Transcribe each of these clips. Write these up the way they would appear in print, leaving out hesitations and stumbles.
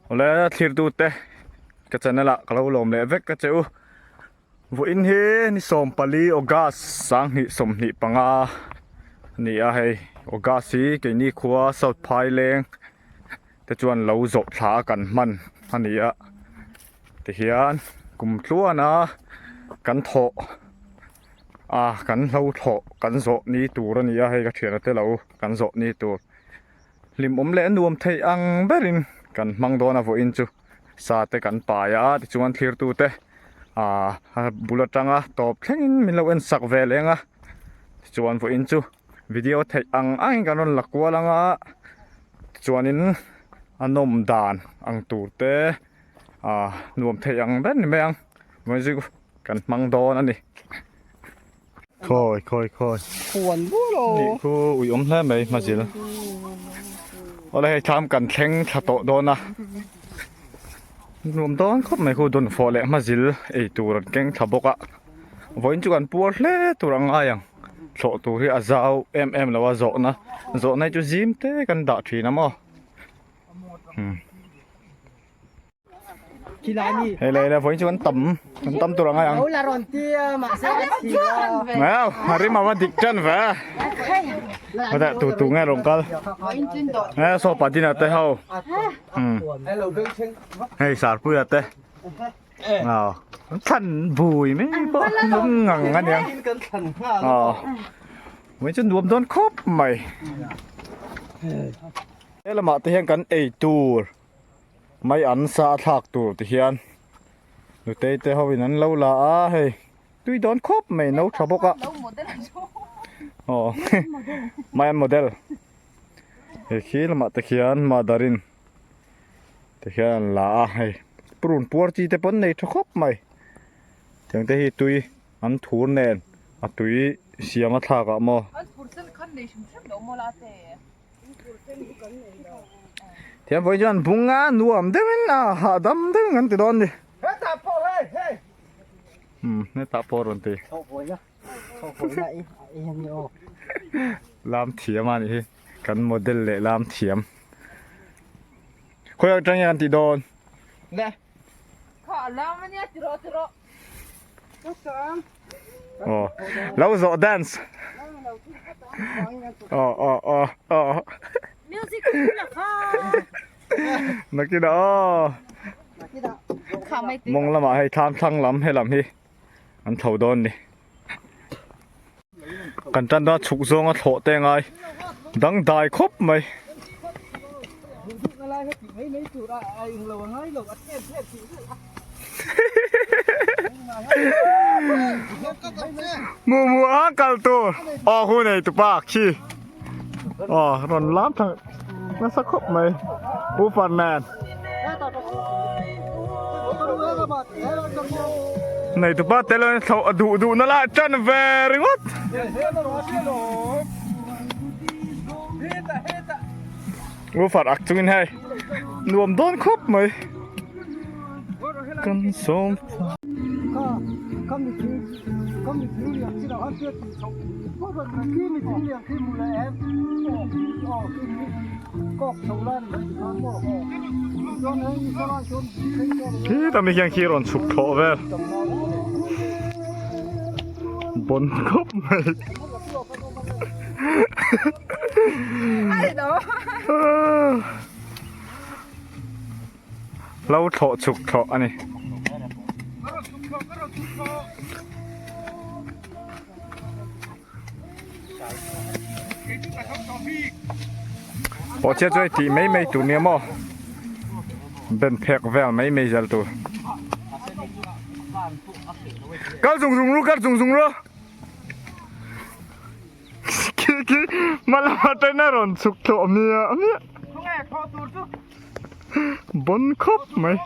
Awle thlirtute ka channel ah ka lo lawm leh vek a che u. Vawiin hi ni 14 August 2025 a ni a hei August hi keini khua South Phaileng te chuan lo zawh thla a kan hman a ni a tihian kum tluan a kan thawh a kan hlo thlawh kan zawh ni tur a ni a hei ka thiana te lo kan zawh ni tur. Hlimawm leh nuam theih ang berin kan hmang dawn a vawiin chu sa te kan pai a tichuan thlirtute ahh a bul atanga tawp thlengin min lo en sak ve leng a tichuan vawiin chu video theih ang angin kan rawn la kual ang a tichuanin a nawm dan ang tur te ahh nuam theih ang ber ni mai ang vawiin chu kan hmang dawn a ni. Khawi khawi khawi. Huan bur aw. Nih khu ui awm hle mai hmazil. Awle hei thlam kan thleng thla tawh dawn a. Nuam dawn khawp mai khu dawn fawh leh hmazil ei tur an keng thla bawk a. Vawiin chu kan puar hle tur ang ngai ang. Thlawh tur hi a zau em em lo a zawhna zawhna hi chu zim te kan dah thin a maw. Hmm. Hei leh leh vawiin chu kan tam kan tam tur a ngai ang. Ngau a rim ava dik tan ve. Heta tu tu nge rawn kal. Nge saw Padina te ho. Hmm. Hei Sarpuia te. Ngau. Thlan bui mai pawh lung ngang aniang. Aw. Vawiin chu nuam dawn khawp mai. He lamah te hian kan ei tur. Mai an sa a thlak tur ti hian nutei te ho in an lo la a hei tui dawn khawp mai no tha bawk a aw mai an model hei khi lamah te khian mother in ti hian an la a hei purun puar chi te pawn nei tha khawp mai tiang te hi tui an thur nen a tui siam a thlak ah maw. Thiam vawi chuan bung a nuam deuhin a hahdam deuhin kan ti dawn ni. Hetah pawh hei hei. Hmm hetah pawh rawn ti. Chho vawi na chho vawi na i i hemi aw. Lam thiam a nih hi kan model leh lam thiam. Khawi atang nge kan tih dawn? Le. Kha a lam ania ti rawh ti rawh. Aw lo zawh dance. Aw aw aw aw. Music la kha. Nakina aw. Mawng lamah hei thlam thlang lam he lam hi an tho dawn ni. Kan tan dawn chhuk zawnga thlawh te ngai dangdai khawp mai. Mu mu a kal tur aw hu nei tu pa khi aw rawn lam thang nasa khawp mai pu Farnan. Nei tu pa te lo thlo a duh duh na lah tan ve ringawt. U far ak chungin hei nuam dawn khawp mai kan sawm Khita mi khian khi rawn chhuk thlawh vel bon khawp mai Lo thlawh chhuk thlawh a ni. Pawh chiat chu hei tih mai mai tur nia maw ben phek vel mai mai zel tur. Kal zung zung ru kal zung zung ru. Khi khi hma ten a rawn chhuk thlawh miah miah. Bon khawp mai.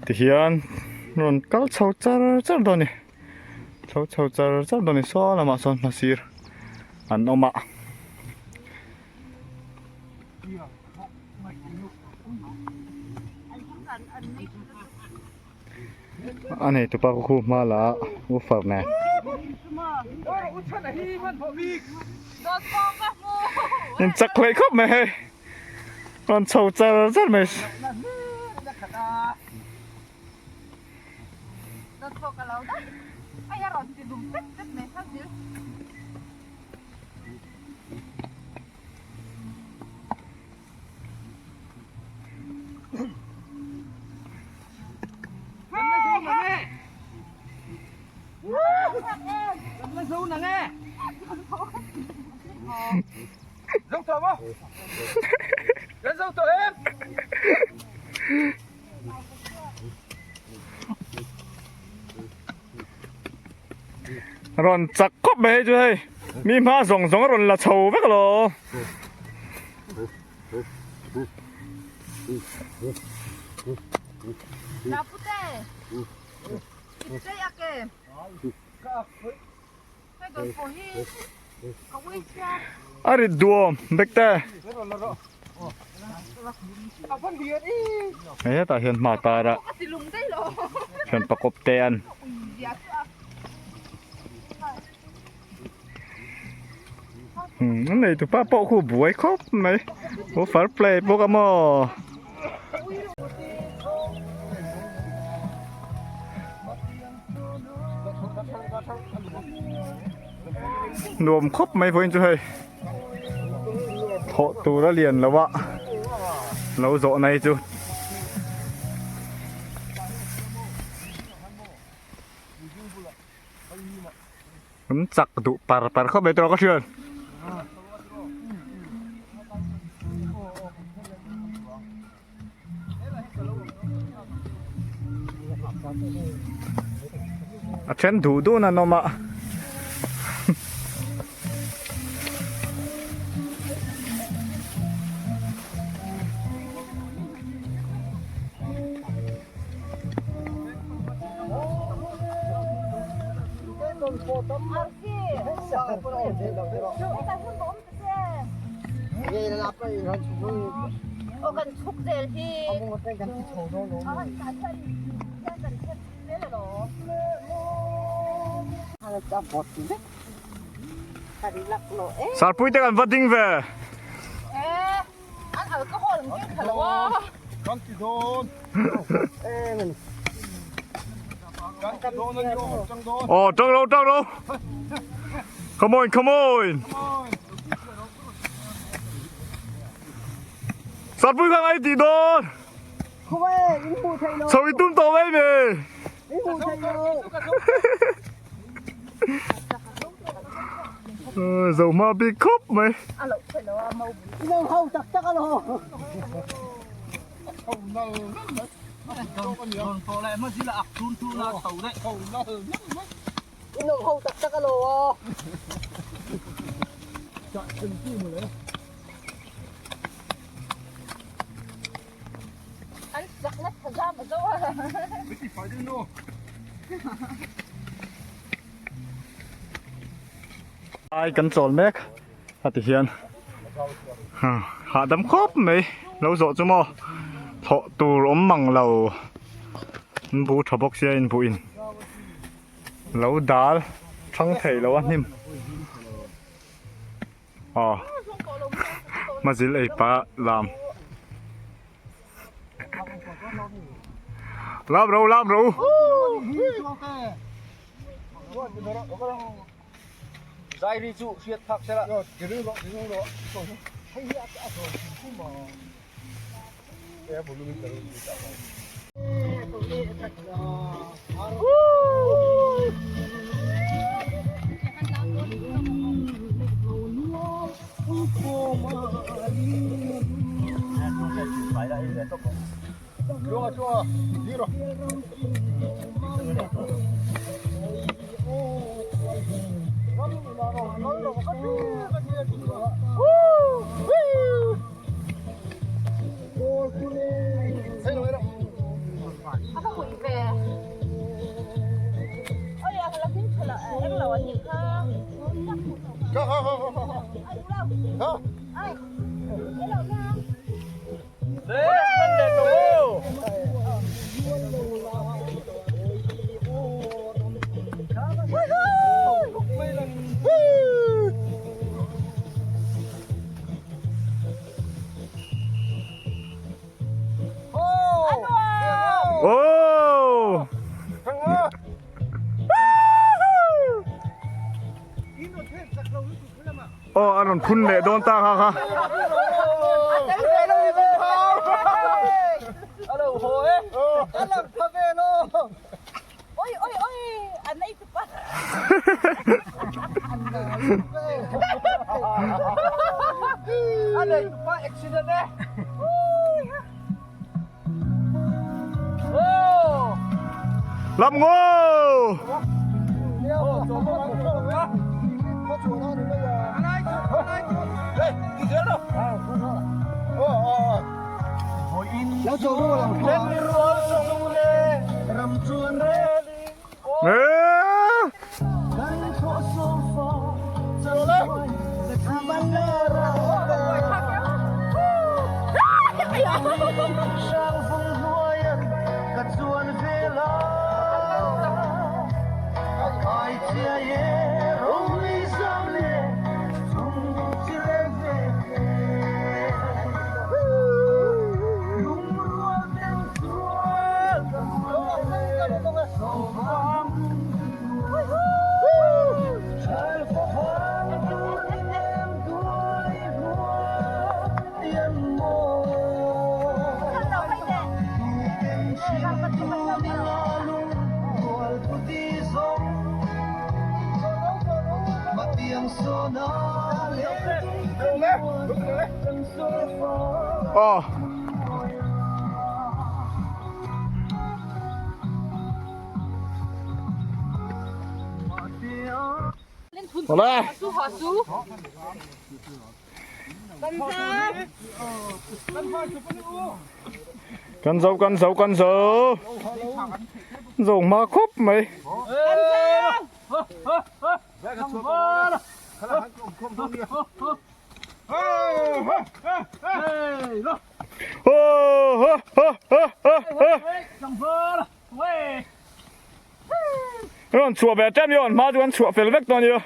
Tihian rawn kal chho char char dawn a ni chho chho char char dawn a ni saw lamah sawn hmasir an awm a. A nei tupa khu hma la a u far nen. In chak hlei khawp mai hei rawn chho char char mai. Rawn chak khawp mai hei chu hei mi hma zawng zawng a rawn la chho vek alawm. A rit duam Bekte. Hei hetah hian hma tar a thian pakawp te an. An nei tupa pawh khu buai khawp mai aw far play bawk a maw. Nuam khawp mai vawiin chu hei thawh tur a lian lo a lo zawh na hi chu. An chak duh par par khawp mai tawh ka hriat. A then duh dun an awm a. Sarpui te kan va ding ve. Aw tang lo tang lo. Come on come on. Sarpui kha ngai ti dawn. Chho i tum tawh mai ve. Zo hma bik khawp mai. Ai kan chawl mek a ti hian hahdam khawp mai lo zawh chu maw thawh tur awm mang lo an bu tha bawk sia in buh in lo dal thang thei lo a hnim. Aw mazil ei pah lam lam ro lam ro Zairi chu hriat phak sela. rawn phun leh dawn ta kha kha. Lam ngo! Aw. Awle. Kan zo kan zo kan zo. Zo hma khawp mai. Rawn chhuah ve ṭem io an hma chu an chhuah fel vek tawh a nia.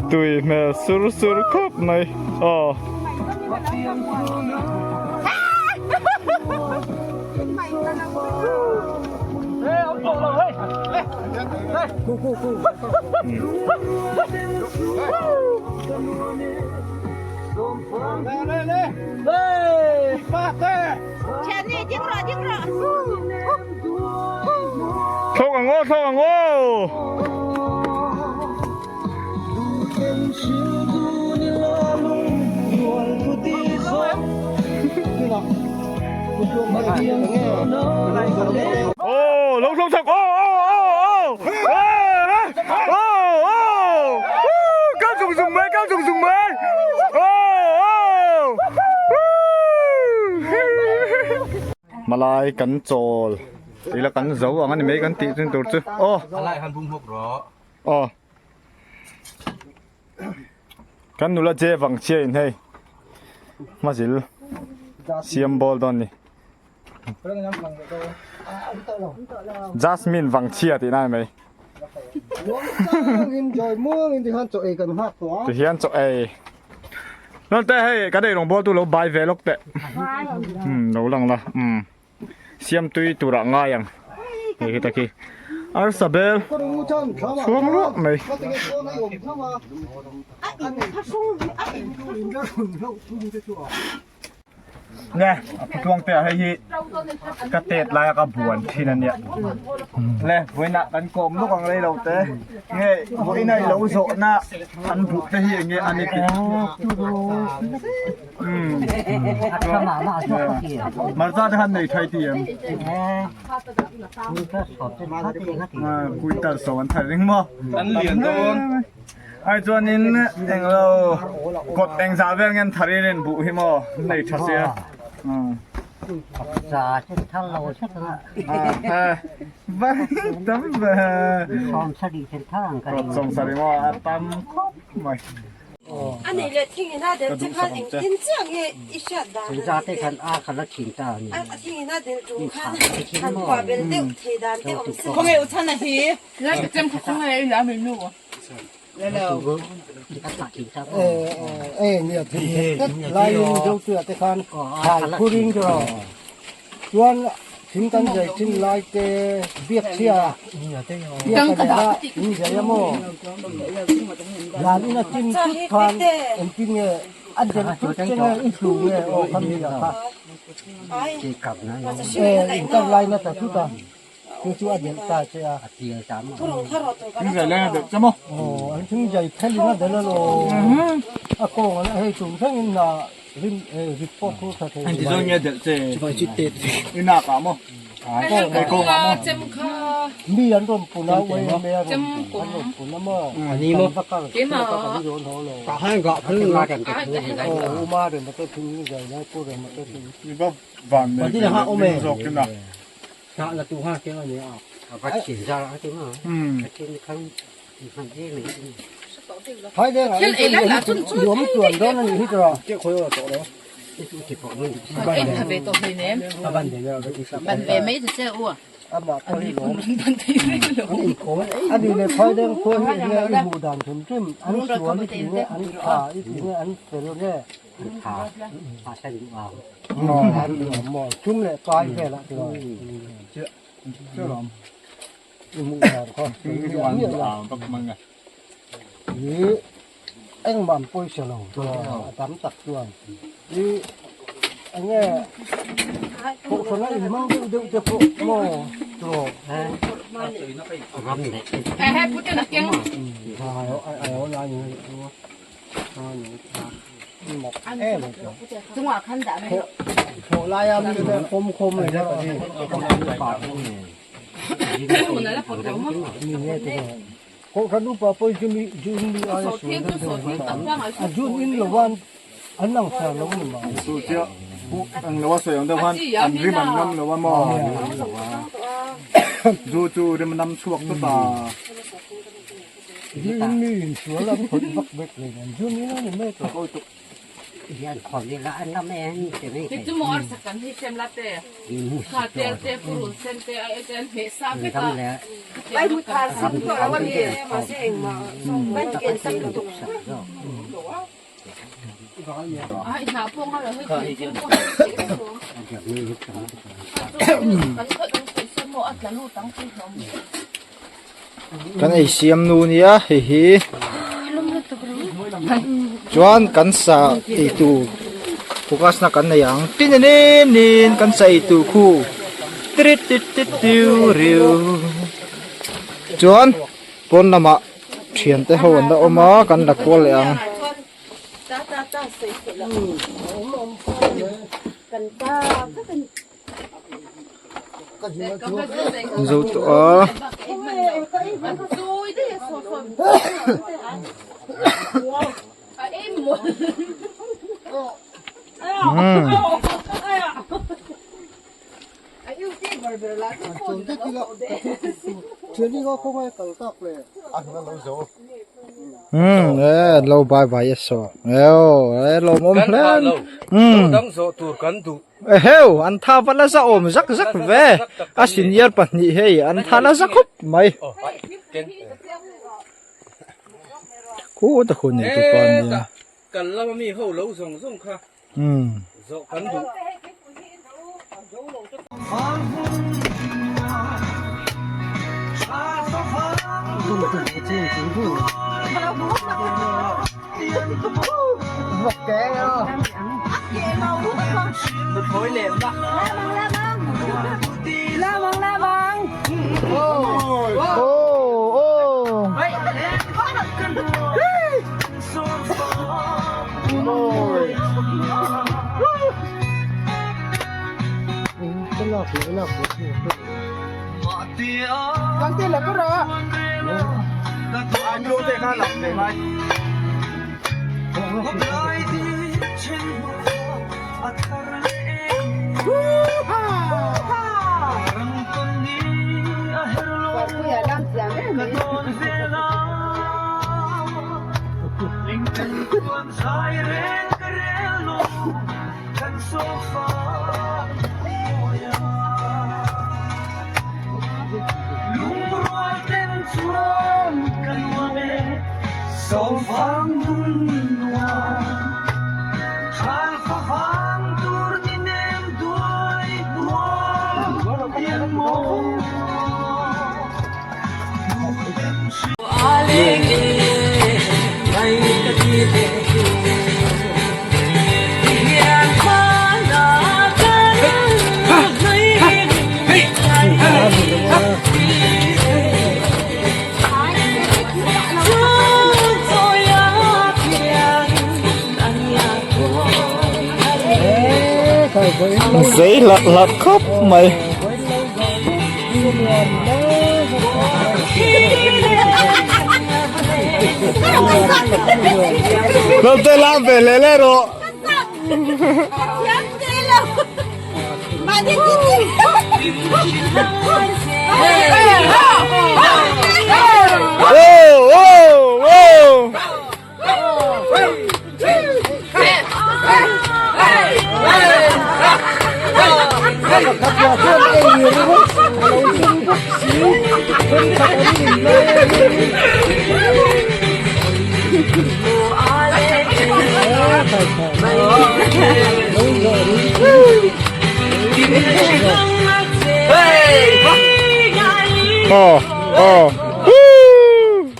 Tui hmel sur sur khawp mai aw. Thlawk ang aw thlawk ang aw. Aw lo thlawk chak aw aw aw aw aw aw kal zung zung mai kal zung zung mai aw aw Malai kan chawl ila kan zo ang a ni mai kan tih chin tur chu aw Malai han bung hawk rawh aw kan nula je vang chhia in hei hmazil siam bawl dawn ni Jasmine vang chhia tih na ni mai ti hian chaw ei Nawn te hei kan ei rawng bawl tu lo bai ve lawk teh umm lo lang la umm siam tui turah ngai ang hei khi takhi arsa bel chhuang luah mai. Nge a putluang te ah hei hi ka tet lai a ka buan thin a nia le vawiinah kan kawm lawk ang rei lo te nge vawiin a i lo zawh na an buh te hi enge a ni tih umm marcha te khan nei thai ti em quintal sawm an thar ring maw an lian dawn. Ai chuanin englo kawt engzah vel nge an thar in in buh hi maw nei tha sia. Kawt sawm sarih maw a tam khawp mai. A nih leh thing in a del che khan engtin chiah nge i hriat dan a ni teh. A thing in a del tum khan han kuah bel deuh thei dan te awm se. Khawnge u chhan a hi. La ka chem kha khawnge i la min nu. E nia thing tet laiin Zotuia te khan thai phurin chu chuan thing kan zai thin lai te biak chhia biak a nena in zai a maw zan ina chin thut khan engtin nge a del thut che nge i hlu nge aw kha mi a kha e in kap lai na ta thut a. Chu chu a delh ta che a. Thing zai leng a delh che maw? Aw, an thing zai phelin a delh alawm. A kawng an hei tum thlengin na rim rit pawh phur tha thei. Engti zawng nge delh che? I nak ah maw? Hei kawng ah maw? Mi an rawn pun a, uai me a rawn an rawn pun a maw? Kan va kal chhuak a kan rawn haw lo. Aw, uma rem a te thing zai lai pawh rem a te thing. I va van nei ve leh ding zawk in a. Nuam tuan dawn a nih hi tawh. A ni leh phai deng khua hi enge i hmuh dan hrim hrim an sual i ti nge an tha i ti nge an fel nge. Tum leh pai velah chuan i hmuh dan kha i engmah an pawisa lo a tam tak chuan i enge kohhran a inhmang deuh deuh te pawh maw tawh Chu chiah pawh ang lo a sawi ang deuh khan an rim an ngam lo a maw zu chu rim a nam chhuak tawp a. Zun mi in sual an khawih vak vek reng an zun in a ni mai tawh. Vai hmu thar sim tawh lo a ni mahse engmah vai ken tam lutuk. Kan ei siam nu nia hei hi chuan kan sa ei tur focus na kan nei ang tin a nin nin kan sa ei tur khu tit tit tit tiu riu chuan pawn lamah thian te ho an la awm a kan la kual leh ang. Zo tawh a. Umm e lo bye bye e saw e lawmawm hle umm Eheu, an tha va la za awm zak zak ve. A senior pahnih hei an tha la za khawp mai. Khu ta khu nei tu pa nia. Kan lama mi ho lo zawng zawng kha zawh kan duh. Zei hlak hlak khawp mai. Naute lam ve leh leh rawh. Oh oh oh. Oh, oh. Woo!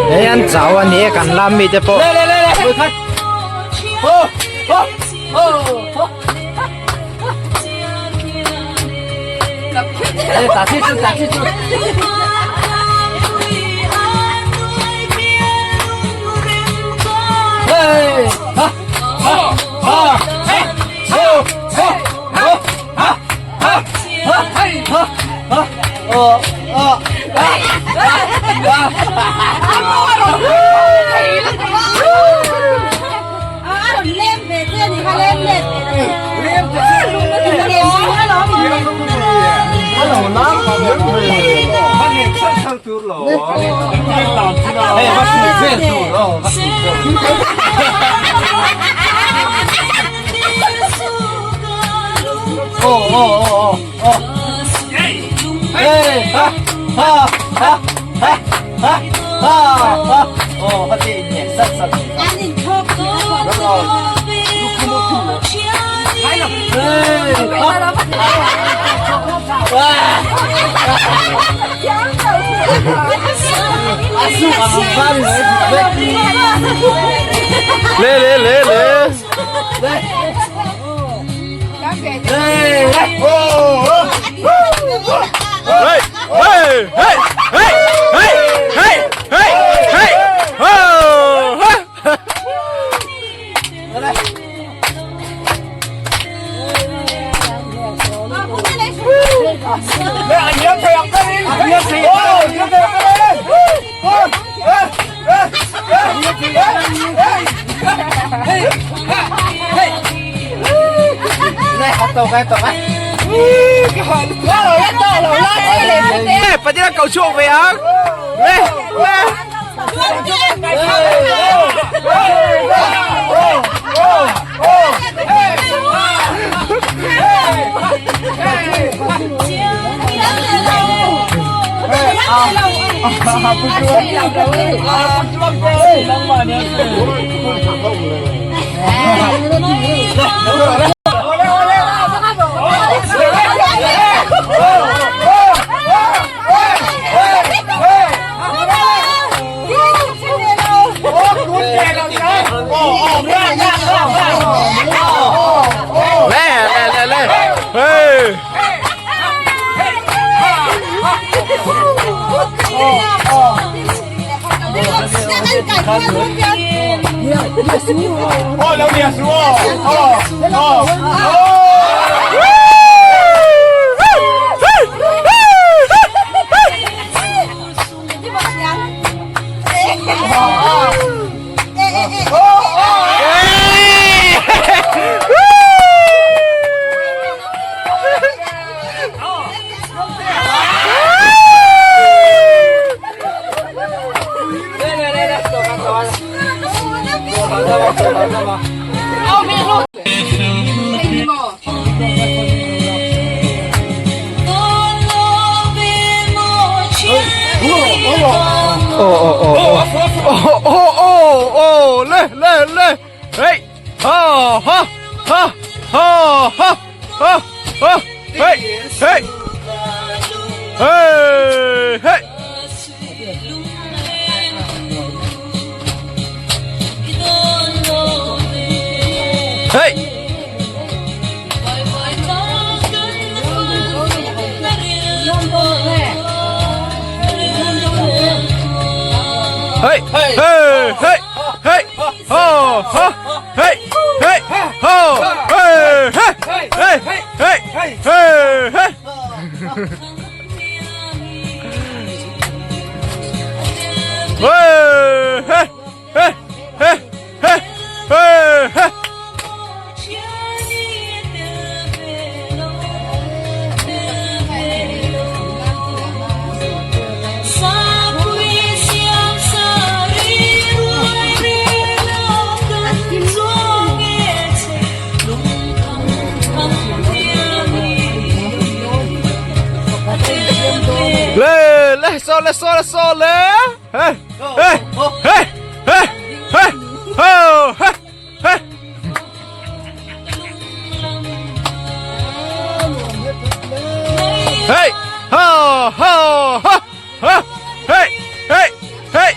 Hei an chau a ni kan lam mi te pawh. Le le le le. Hey hey hey hey hey hey hey hey oh. Aw aw aw aw aw aw aw le le le hey ha ha ha ha ha ha ha hey hey hey hey hey hey hey hey hey ho ho hey hey ho hey hey hey hey hey hey hey hey hey hey hey hey hey Le le so le so le so le hey hey hey hey hey ho hey hey hey ho ho ho ho hey hey hey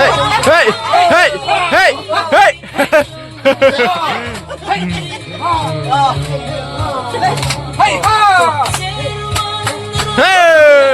Hey! Hey! Hey! Hey! Hey! Hey! Hey! Hey! Hey! Hey!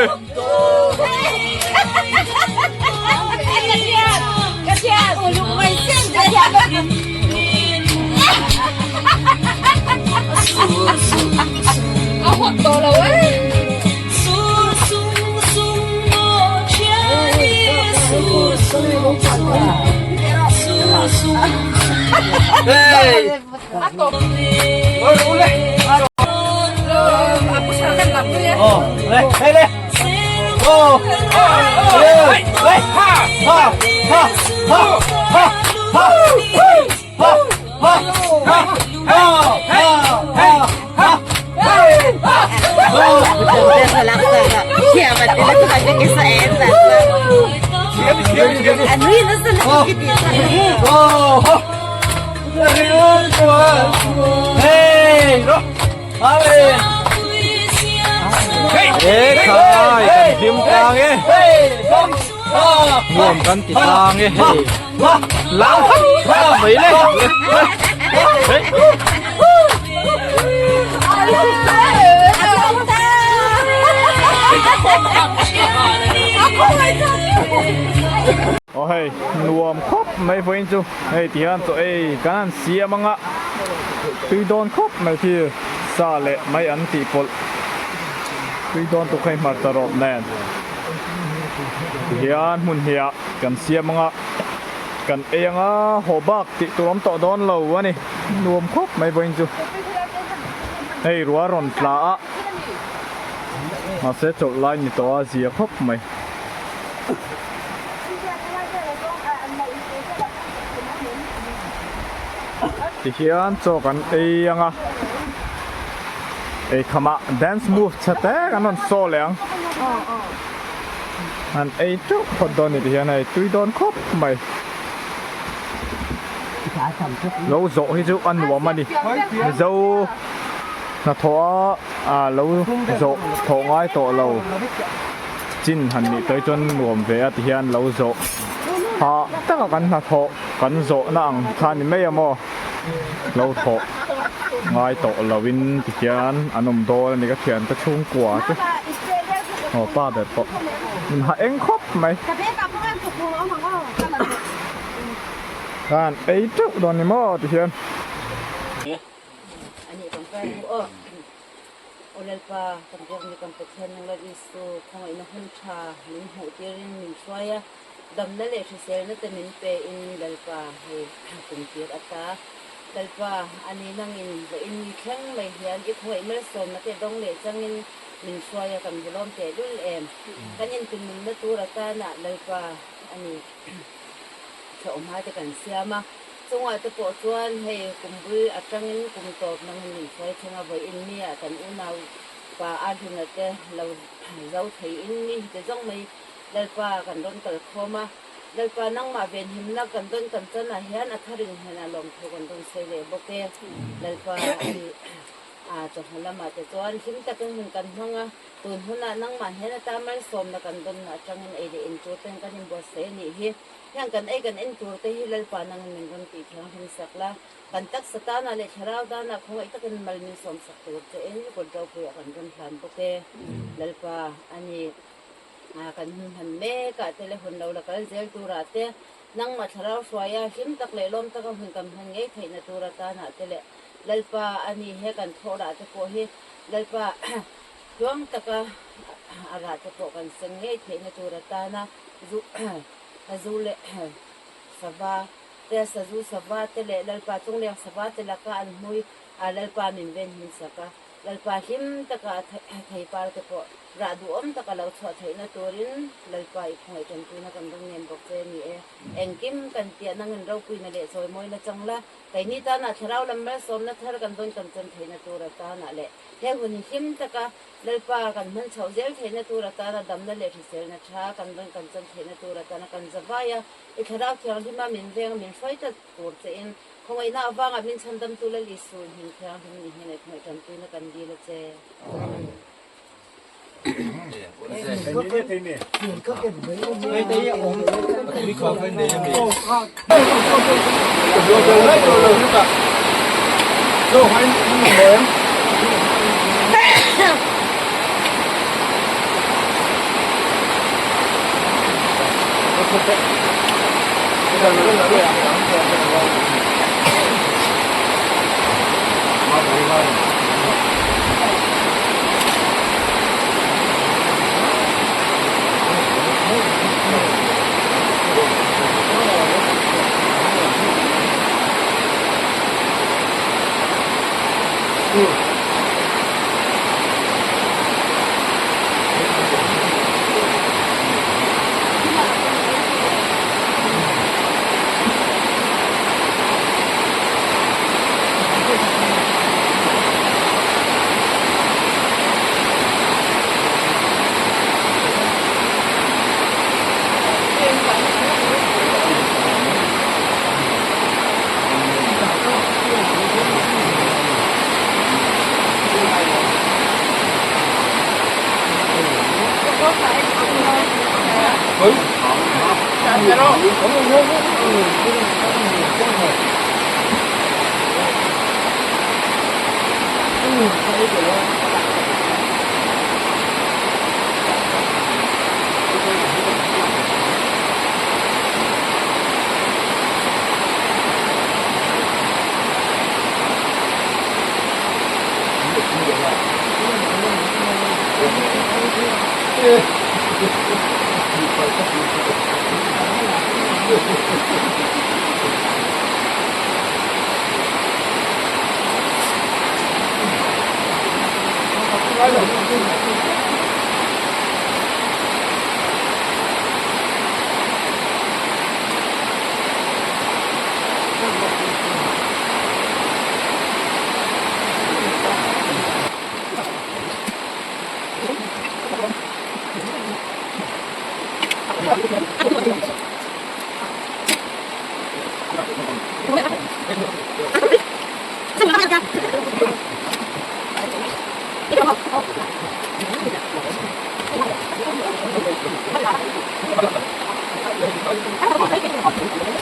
Ekhai kan hlim tlang e nuam kan ti tlang e hei lau mai le Aw hei nuam khawp mai vawiin chu hei ti hian chaw ei kan han siam anga tui dawn khawp mai khi sa leh mai an tih pawlh tui dawn tuk hei hmarcha rawp nen ti hian hmun hnih ah kan siam anga kan ei anga haw bak tih tur awm tawh dawn lo a ni nuam khawp mai vawiin chu hei rua rawn tla a mahse chawlh lai ni tawh a zia khawp mai. Tihian chaw kan ei ang a. Eikham ah dance move chhe te kan rawn saw leh ang. An ei teuh phawt dawn ni ti hian hei tui dawn khawp mai. Lo zawh hi chu a nuam a ni. Mizo hnathawh a lo zawh thawh ngai tawh lo chin han nih tawh hi chuan nuam ve a ti hian lo zawh hah taka kan hnathawh kan zawhna ang kha a ni mai a maw. Lo thawh ngai tawh lo in ti hian an awm dawn a ni ka thiante chhungkua te aw pa ber pawh in ha eng khawp mai khan ei teuh dawn ni maw ti hian. Aw Lalpa, kan biakni kan Pathian nung Lal Isu khawngaihna hun tha min hmuh tirin min hruai a, damna leh hriselna te min pe in Lalpa hei kum tir ata. Lalpa, ani nangin vawiin mi thleng mai hian i khawngaih malsawmna te dawng leh changin min hruai a kan bulawm teh lul em. Kan intununna tur atana Lalpa ani thlawhhma te kan siam a. Chungah te pawh chuan hei kum bul atangin kum tawp nangin min hruai thleng a, vawiin mi ah kan unau pa Arjuna te lo zo thei in mi hi te zawng mai Lalpa kan rawn kal khawm a, Lalpa nangmah venhimna kan dawn kan chan ah hian a tharin hnen ah lawmthu kan rawn sawi leh bawk e. Lalpa i a chawhnu lamah te chuan hlim takin hun kan hmang a, tun hunah nangmah hnen ata malsawmna kan dawnna atangin ei leh in tur ten kan inbuatsaih a nih hi. Heng kan ei kan en tur te hi Lalpa nangin min rawn tih thianghlim sak la, kan taksa tanah leh thlarau danah khawngaih takin mal min sawm sak tur che in kut ropuiah kan rawn hlan bawk e. Lalpa a ni. Kan hun hman mek ah te leh hun lo la kal zel turah te, nangmah thlarau hruaia hlim tak leh lawm taka hun kan hman ngei theihna tur atanah te leh Lalpa a ni he kan thawhrah te pawh hi Lalpa tluang taka a rah te pawh kan seng ngei theihna tur atana zu Sazu leh sava te, sazu sava te leh Lalpa chungleng sava te laka an hmui a Lalpa min ven hmin sak a. Lalpa hlim taka a thei par te pawh rah duhawm taka lo chhuah theihna turin Lalpa i khawngaih tanpuina kan rawn ngen bawk che a ni e. Engkim kan piah nangin ropuina leh chawimawina chang la, keini tanah thlarau lam malsawmna thar kan dawn kan chan theihna tur atanah leh he hun hi hlim taka Lalpa, kan hman chhoh zel theihna tur atana damna leh hriselna tha kan rawn kan chan theihna tur atana kan za vai a, i Thlarau Thianghlima min veng a min hruai tlat tur chein khawngaihna avanga min chhandamtu Lal Isu hming thianghlim ni hnenah khawngaih tanpuina kan dil a che. Amen.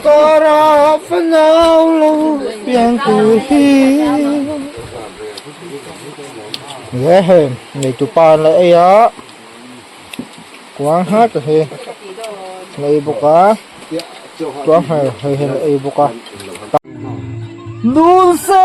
Kara fanau lo piang tur hi He hei neitu pa an la ei a kuang hat a hi an ei bawk a tuang hmel hei hi an ei bawk a Nul se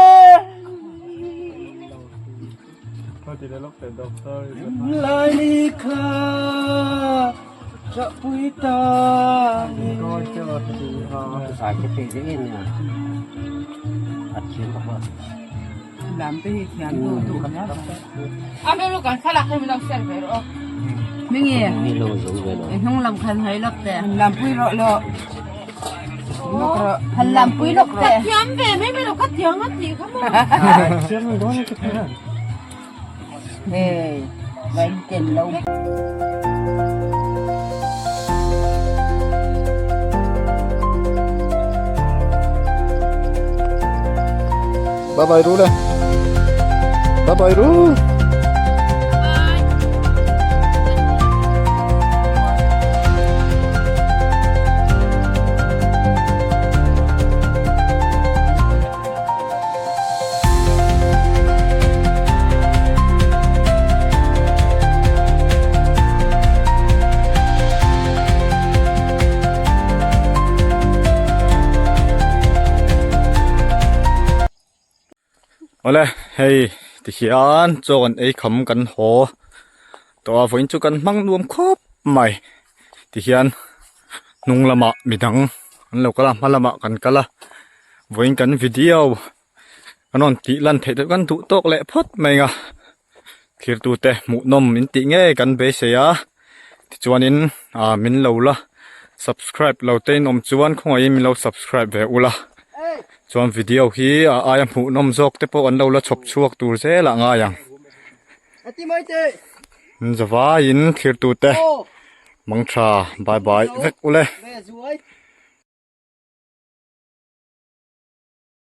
Thiam ve mai mai lo ka thiam a tih kha maw. Bye bye ru le. Bye bye ru. Awle hei tikhian chaw kan ei kham kan haw tawh a vawiin chu kan hmang nuam khawp mai tikhian hnung lamah midang an lo kal a hma lamah kan kal a vawiin kan video kan rawn tih lan theih deuh kan duh tawk leh phawt mai ang a thirtute hmuhnawm in tih ngei kan beisei a tichuanin ah min lo la subscribe lo te in awm chuan khawngaihin min lo subscribe ve ula chuan video hi a aia hmuhnawm zawk te pawh an lo la chhawp chhuak tur zel ah ngai ang zavaiin thirtute mangtha bye bye vek ule.